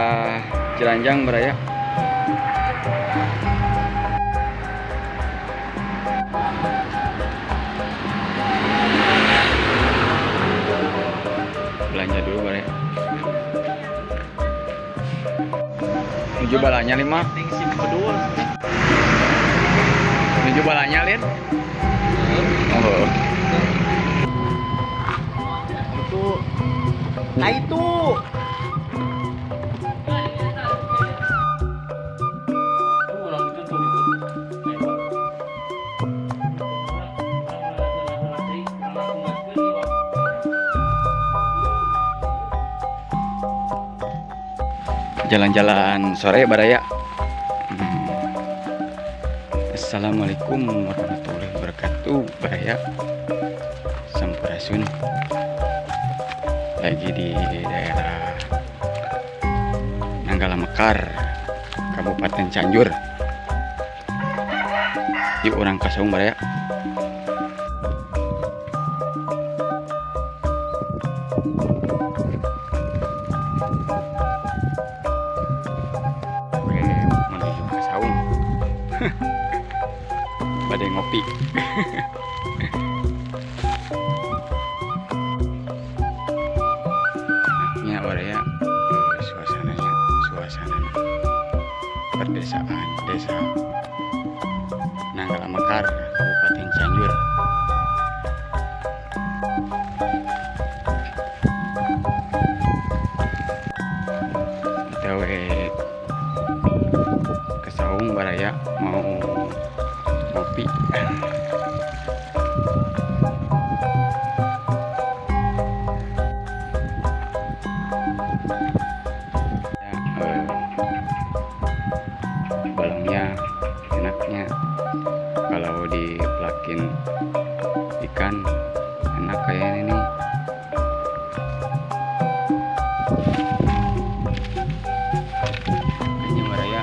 Daerah Ciranjang baraya. Belanja dulu baraya. Menuju balanya 5. Menuju balanya lin. Oh. Itu. Nah itu. Jalan-jalan sore baraya. Assalamualaikum warahmatullahi wabarakatuh baraya. Sampurasun. Lagi di daerah Nanggala Mekar, Kabupaten Cianjur. Di urang ka saung baraya. Oke, menuju ke saung. Bade ngopi. Enaknya baraya, suasananya, suasana perdesaan desa Nanggala Mekar, Kabupaten Cianjur. Kita we ke saung baraya, mau ngopi. Ya, balongnya enaknya kalau dipelakin ikan enak kayaknya ini. Kayaknya baraya.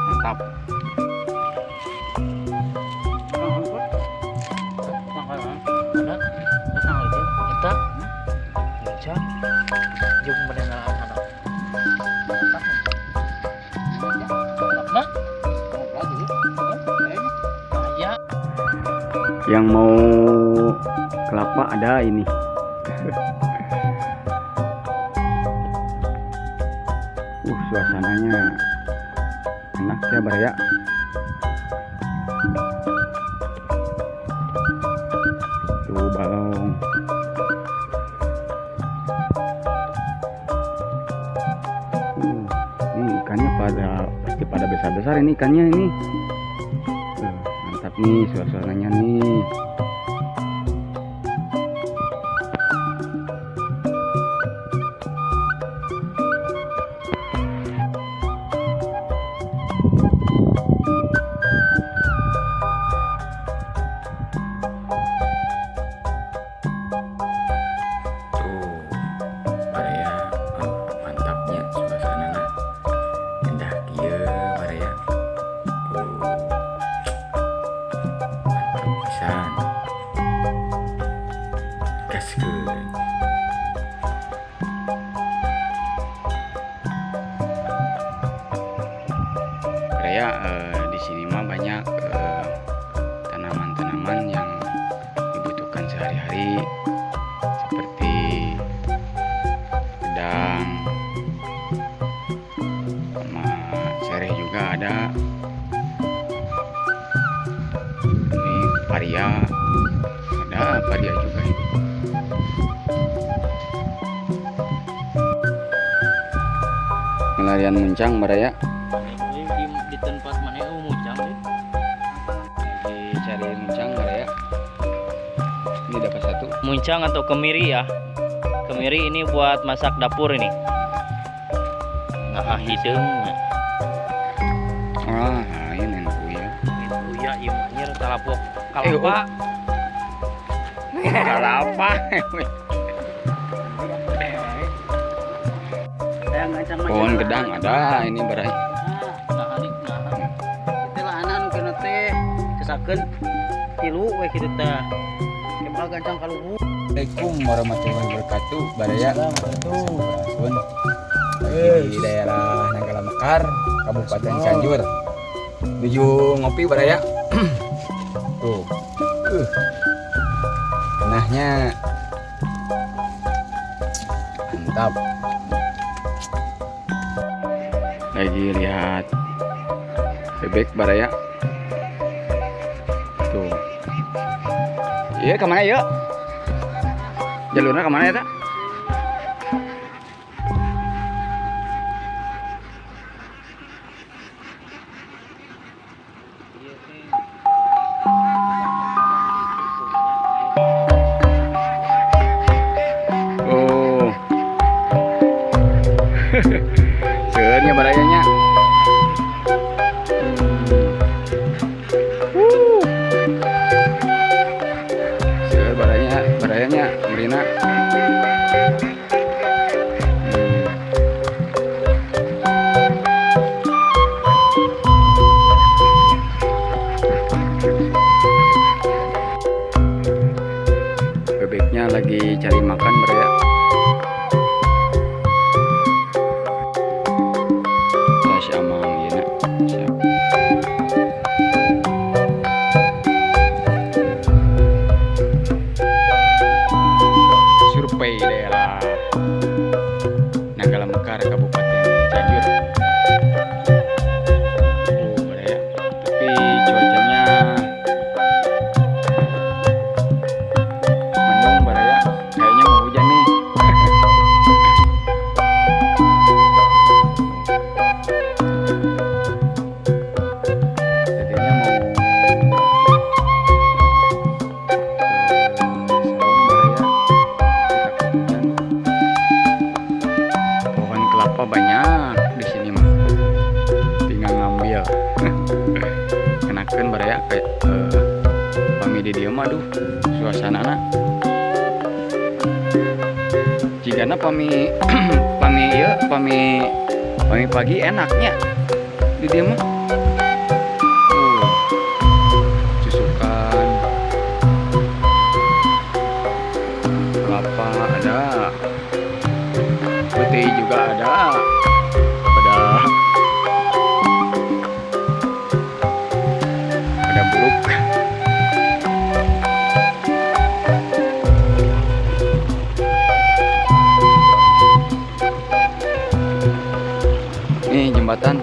Mantap. Ada, datang lagi. Eta, muncang, jeung mendengar anak. Mantap, mantap. Mantap, Aya. Yang mau kelapa ada ini. Suasananya enak ya baraya. Tuh balong. Ini ikannya pasti pada besar-besar ini ikannya ini. Mantap nih suasananya nih. Tuh, baraya, oh, mantapnya suasananya. Indah kieu baraya. Tuh. Mantap pisan. Gaskeun. Baraya, di sini mah banyak tanaman-tanaman yang dibutuhkan sehari-hari seperti gedang, sama sereh juga ada. Ini paria, ada paria juga ini. Melarian muncang baraya. Di tempat mana oh muncang deh. Lagi cari muncang baraya. Ini dapat satu. Muncang atau kemiri ya. Kemiri ini buat masak dapur ini. Nah, hideung. Wah, ini kuya. Kuya ieu mah anjir talapok kalapa. Kalapa. Pohon gedang ada ini baraya. Nah, adik, nah. Itu lah anak nu kena teh kesakeun. Tilu we kitu tah. Ke bakal gancang ka luhur. Assalamualaikum warahmatullahi wabarakatuh. Baraya. Sampurasun. Lagi di daerah Nagala Mekar, Kabupaten Cianjur. Nuju ngopi baraya. Tuh. Tanahnya mantap. Lagi lihat bebek baraya. Tuh. Iya kemana yuk? Jalurnya kemana ya, Tak? Oh. Seueurnya barayanya. Wuh. Seueur barayanya, barayanya merina. Bebeknya lagi cari makan baraya. Nah, si Amang ieu na. Siap. Survei daerah Nagala Mekar, Kabupaten Cianjur. Oh, baraya. Tapi cuacanya mendung baraya. Kayaknya mau hujan nih. Tadinya mau ke saung baraya, tapi takut hujan. Pohon kelapa banyak di sini mah. Tinggal ngambil. Enakeun baraya kayak pami di dieu mah duh suasanana. Jigana pami pami ieu pami pami pagi enaknya di dieu mah. Susukan kelapa ada, putih juga ada, ada ada buluk. Nih jembatan.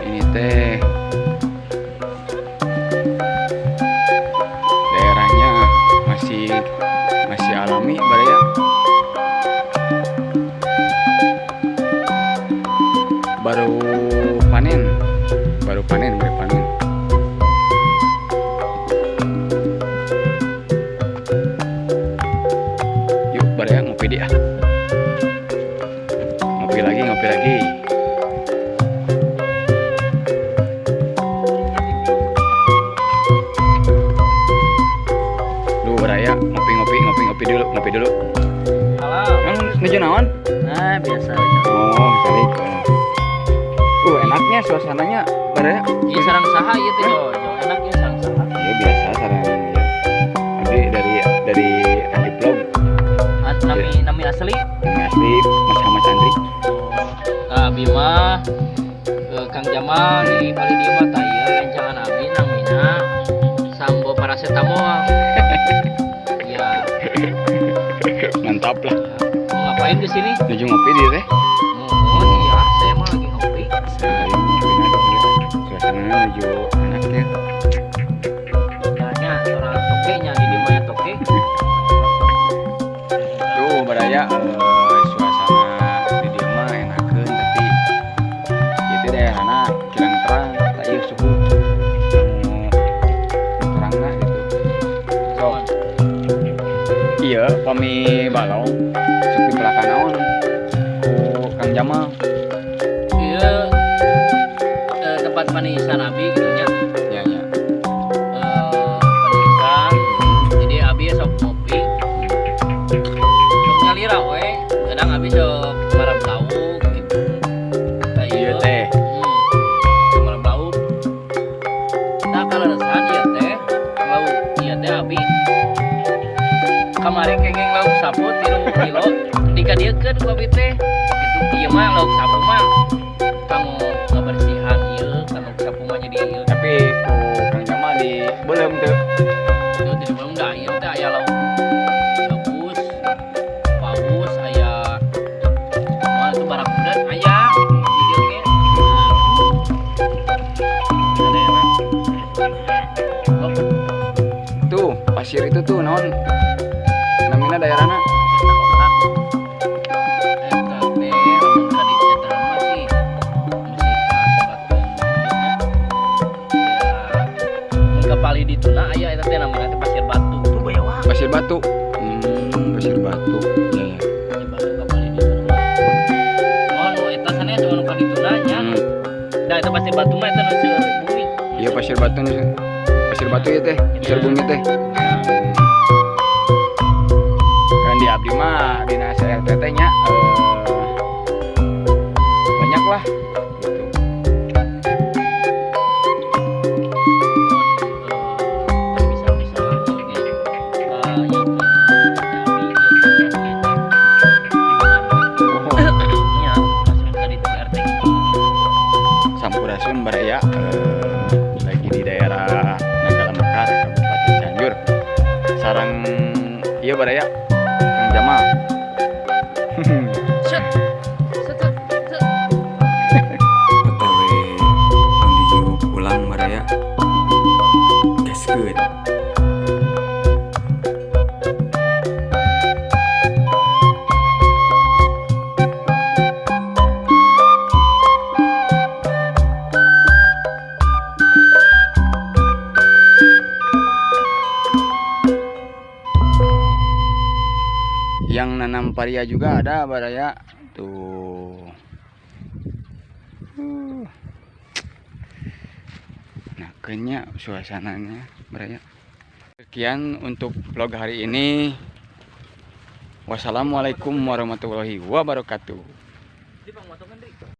Ini teh daerahnya masih masih alami baraya. Baru panen, baru panen, baru panen. Yuk baraya ngopi dia. Ngopi lagi, ngopi lagi. Lu baraya ngopi ngopi ngopi ngopi dulu, ngopi dulu. Halo. Kan nuju naon? Nah, biasa. Oh, calik. Enaknya suasananya baraya. Ieu sareng saha ieu teh, Jo? Jo, enak ieu sareng saha? Ya biasa sareng ya. Abdi dari Andi Vlog. Nami nami asli? Nami asli Mas Ahmad Santri. Oh, abi mah Kang Jamal di paling dieu mah tah ieu rencangan abi namina Sambo Paracetamol. Ya. Mantap lah. Ya. Mau ngapain di sini? Nuju ngopi di teh. Mohon iya, saya mah lagi ngopi. Saya ngopi aduh ya. Suasananya nuju enaknya. Tanya orang tokenya di dieu mah toke. Tuh baraya suasana di dieu mah enakeun tapi itu daerahna kirang terang tak ieu suhu anu terangna gitu. Sok iya pami balong sok dipelakan naon ku Kang Jamal. Ieu tempat manisan abi gitu nya. Ya ya. Kadang abi sok marab lauk gitu. Tah Iya teh. Marab lauk. Nah, kaleresan ieu teh lauk ieu teh abi kamari kenging lauk sapu 3 kilo dikadiekeun ku abi teh gitu. Ieu mah lauk sapu mah kanggo ngabersihan ieu, kanggo sapu mah jadi ieu. Tapi ku Kang Jamal di belum tuh. Itu tidak belum dah, ieu teh aya lauk gabus, paus, aya oh itu barakuda aya di dieu ge. Ada enak. Oh, Tuh, pasir itu tuh naon? Namina daerahna? Eta otak. Eta teh lamun ka ditu eta mah sih mesti kasebatkeun nya. Mun ka palih dituna aya eta teh namanya teh pasir batu. Pasir batu. Pasir batu. Ya, ya. Pasir batu ka palih dituna mah. Oh, nu eta sanes nu ka dituna nya. Nah, eta pasir batu mah eta nu seueur bumi. Iya, pasir batu nih. Pasir batu ya teh, pasir bumi teh. Kan di abdi mah dina RT nya banyak lah gitu. Mun bisa-bisa oge ieu kan abi ieu kan Oh, nya masuk ka ditu RT. Sampurasun baraya, lagi di daerah Nagala Mekar, Kabupaten Cianjur. Sareng iya baraya Kang Jamal. Set. Set set set. OTW menuju pulang baraya. Gaskeun. Yang nanam paria juga ada baraya tuh. Nah, kayaknya suasananya baraya. Sekian untuk vlog hari ini. Wassalamualaikum warahmatullahi wabarakatuh. Di pangmotokeun deui.